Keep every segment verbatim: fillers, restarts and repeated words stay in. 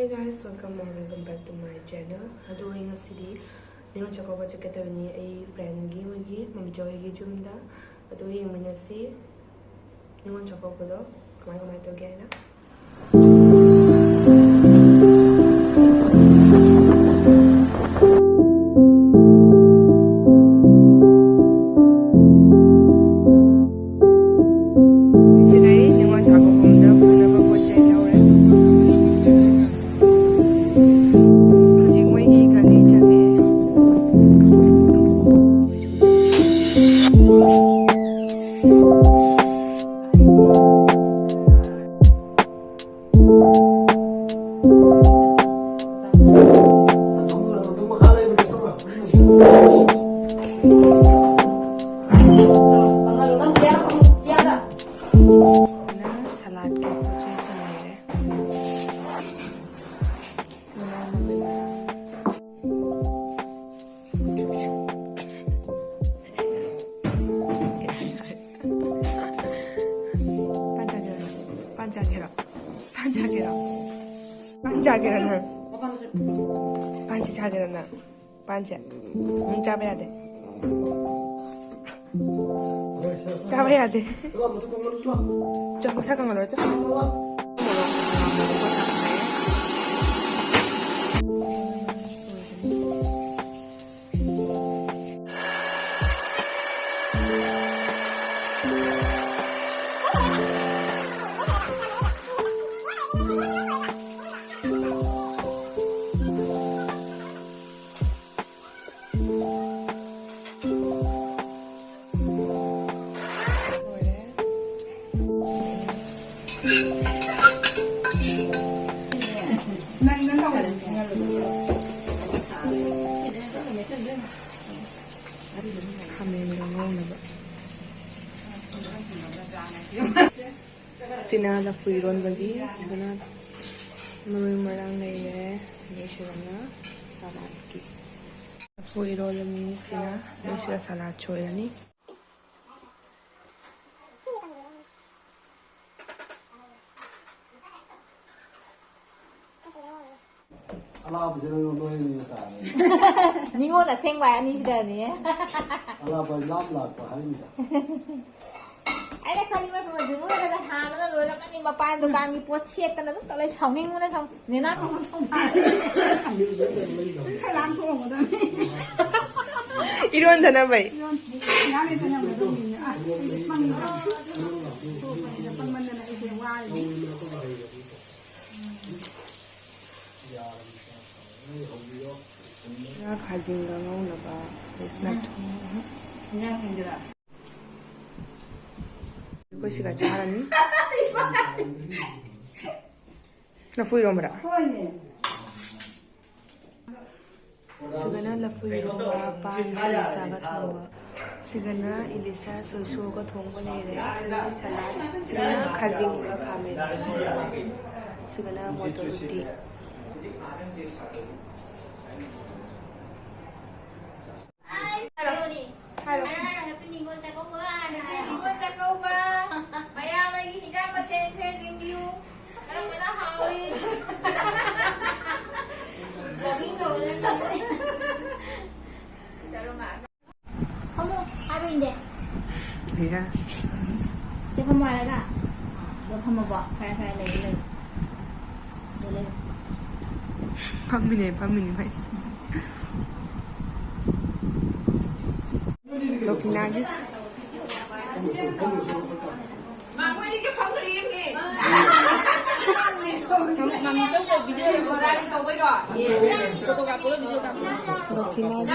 Hey guys, welcome or welcome back to my channel. ꯑꯗꯣ ꯑꯩ ꯉꯁꯤꯗꯤ ꯅꯤꯉꯣꯜ ꯆꯥꯛꯀꯧꯕ ꯆꯠꯀꯗꯕꯅꯤ ꯑꯩ friendꯒꯤ, ꯃꯣꯏꯒꯤ ꯃꯃꯤꯆꯧ ꯍꯣꯏꯒꯤ ꯌꯨꯝꯗ꯫ ꯑꯗꯣ ꯌꯦꯡꯃꯤꯟꯅꯁꯤ ꯅꯤꯉꯣꯜ ꯆꯥꯛꯀꯧꯕꯗꯣ ꯀꯃꯥꯏ ꯀꯃꯥꯏ ꯇꯧꯒꯦ ꯍꯥꯏꯅ꯫ ꯁꯤꯗꯩ ꯅꯤꯉꯣꯜ ꯆꯥꯛꯀꯧꯐꯝꯗ ꯄꯨꯅꯕ ꯄꯣꯠ ꯆꯩ ꯂꯧꯔꯦ꯫ ꯍꯧꯖꯤꯛ ꯃꯣꯏꯒꯤ ꯒꯥꯔꯤ ꯆꯪꯉꯛꯑꯦ꯫ ꯁꯂꯥꯗꯀꯤ ꯄꯣꯠ ꯆꯩꯁꯤꯡ ꯂꯩꯔꯦ꯫ ꯄꯥꯟ ꯆꯥꯒꯦꯔꯣ? ꯄꯥꯟ ꯆꯥꯒꯦꯔꯣ? ꯄꯥꯟ ꯆꯥꯒꯦꯔꯣ? ꯄꯥꯟ ꯆꯥꯒꯦꯔꯣ ꯅꯪ? ꯄꯥꯟꯁꯤ ꯆꯥꯒꯦꯔꯣ ꯅꯪ? ꯄꯥꯟꯁꯦ꯫ ꯎꯝ, ꯆꯥꯕ ꯌꯥꯗꯦ꯫ ꯆꯥꯕ ꯌꯥꯗꯦ꯫ ꯆꯣ, ꯃꯁꯥ ꯀꯪꯍꯜꯂꯣ, ꯆꯣ꯫ ꯈꯥꯃꯦꯟꯒ ꯉꯧꯅꯕ꯫ ꯁꯤꯅ ꯂꯐꯨ ꯏꯔꯣꯟꯕꯒꯤ, ꯁꯤꯗꯅ ꯃꯔꯣꯏ ꯃꯔꯥꯡ ꯂꯩꯔꯦ, ꯑꯗꯩ ꯁꯤꯗꯅ ꯁꯂꯥꯗꯀꯤ꯫ ꯂꯐꯨ ꯏꯔꯣꯜꯂꯅꯤ ꯁꯤꯅ, ꯑꯗꯩ ꯁꯤꯒ ꯁꯂꯥꯗꯁꯨ ꯑꯣꯏꯔꯅꯤ꯫ ꯂꯥꯛꯄꯁꯦ ꯅꯣꯏ ꯑꯅꯤꯅ ꯇꯥꯔꯦ꯫ ꯅꯤꯉꯣꯜ ꯑꯁꯦꯡꯕ ꯑꯅꯤꯁꯤꯗꯅꯦ꯫ ꯑꯂꯥꯞꯄ ꯂꯥꯞ ꯂꯥꯛꯄ ꯍꯥꯏꯅꯤꯗ꯫ ꯑꯩꯅ ꯈꯜꯂꯤꯕ ꯃꯗꯨ ꯅꯣꯏꯒ ꯍꯥꯟꯅꯒ ꯂꯣꯏꯔꯝꯃꯅꯤ, ꯃꯄꯥꯟ ꯗꯨꯀꯥꯟꯒꯤ ꯄꯣꯠ ꯁꯦꯠꯇꯅ ꯑꯗꯨꯝ ꯇꯧ ꯂꯩ, ꯁꯥꯎꯅꯤꯡꯕꯅ ꯁꯥꯎ-, ꯅꯦꯅꯥ꯫ ꯈꯔ ꯂꯥꯝ ꯊꯣꯛꯑꯝꯒꯗꯕꯅꯤ꯫ ꯏꯔꯣꯟꯗꯅꯕꯩ꯫ ꯏꯔꯣꯟ-, ꯉꯥ ꯂꯩꯇꯅ ꯑꯃꯨꯛ ꯇꯧꯅꯤꯡꯉꯦ꯫ ꯑꯁ, ꯑꯩꯗꯤ ꯄꯪꯉꯤꯗ꯫ ꯊꯣꯛꯄꯅꯤꯗ ꯄꯪꯃꯟꯗꯅ ꯑꯩꯁꯦ ꯋꯥꯔꯤꯅꯤ꯫ ꯉꯥ ꯈꯥꯖꯤꯡꯒ ꯉꯧꯅꯕ ꯕꯦꯁꯅ ꯊꯣꯡꯉꯦ꯫ ꯑꯩꯈꯣꯏ ꯁꯤꯒ ꯆꯥꯔꯅꯤ꯫ ꯂꯐꯨ ꯏꯔꯣꯝꯕꯔ? ꯁꯤꯒꯅ ꯂꯐꯨ ꯏꯔꯣꯝꯕ, ꯄꯥꯟ, ꯏꯂꯤꯁꯥꯒ ꯊꯣꯡꯕ꯫ ꯁꯤꯒꯅ ꯏꯂꯤꯁꯥ ꯁꯣꯏꯁꯣꯒ ꯊꯣꯡꯕ ꯂꯩꯔꯦ꯫ ꯁꯂꯥꯗ꯫ ꯁꯤꯒꯅ ꯈꯥꯖꯤꯡꯒ ꯈꯥꯃꯦꯟ꯫ ꯁꯤꯒꯅ ꯃꯣꯇꯣꯔ ꯎꯇꯤ꯫ ꯍꯥꯏꯔꯣ꯫ ꯍꯥꯏꯔꯣ꯫ ꯍꯥꯏꯔꯣ, ꯍꯥꯏꯔꯣ, ꯍꯥꯏꯔꯣ꯫ Happy ꯅꯤꯉꯣꯜ ꯆꯥꯛꯀꯧꯕ ꯍꯥꯏꯅ ꯍꯥꯏꯔꯣ꯫ Happy ꯅꯤꯉꯣꯜ ꯆꯥꯛꯀꯧꯕ꯫ ꯃꯌꯥꯝꯒꯤ ꯍꯤꯟꯖꯥꯡ ꯃꯊꯦꯜꯁꯦ ꯌꯦꯡꯕꯤꯌꯨ꯫ ꯀꯔꯝꯕꯅ ꯍꯥꯎꯏ? Vlogging ꯇꯧꯒꯗꯕꯅꯤ꯫ ꯐꯝꯃꯣ, ꯍꯥꯏꯕ ꯏꯟꯗꯦ꯫ ꯏꯍꯦ꯫ ꯁꯦ ꯐꯝꯃꯣ ꯍꯥꯏꯔꯒ꯫ ꯑꯗꯣ ꯐꯝꯃꯕꯣ? ꯐꯔꯦ, ꯐꯔꯦ, ꯂꯩꯌꯨ, ꯂꯩꯌꯨ꯫ ꯑꯗꯣ ꯂꯩꯌꯨ꯫ ꯐꯝꯃꯤꯅꯦ, ꯐꯝꯃꯤꯅꯦ, ꯐꯝꯃꯤꯅꯦ꯫ ꯂꯣꯀꯤꯅꯥꯒꯤ꯫ ꯂꯣꯀꯤꯅꯥꯒꯤ꯫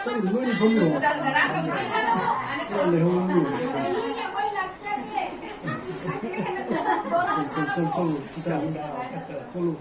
ꯆꯠꯂꯨ, ꯅꯣꯏꯅꯤ ꯐꯝꯃꯤꯔꯣ? ꯂꯩꯍꯧꯔꯝꯅꯤ꯫ ꯆꯠꯂꯨ, ꯆꯠꯂꯨ, ꯆꯠꯂꯨ, ꯆꯠꯂꯨ꯫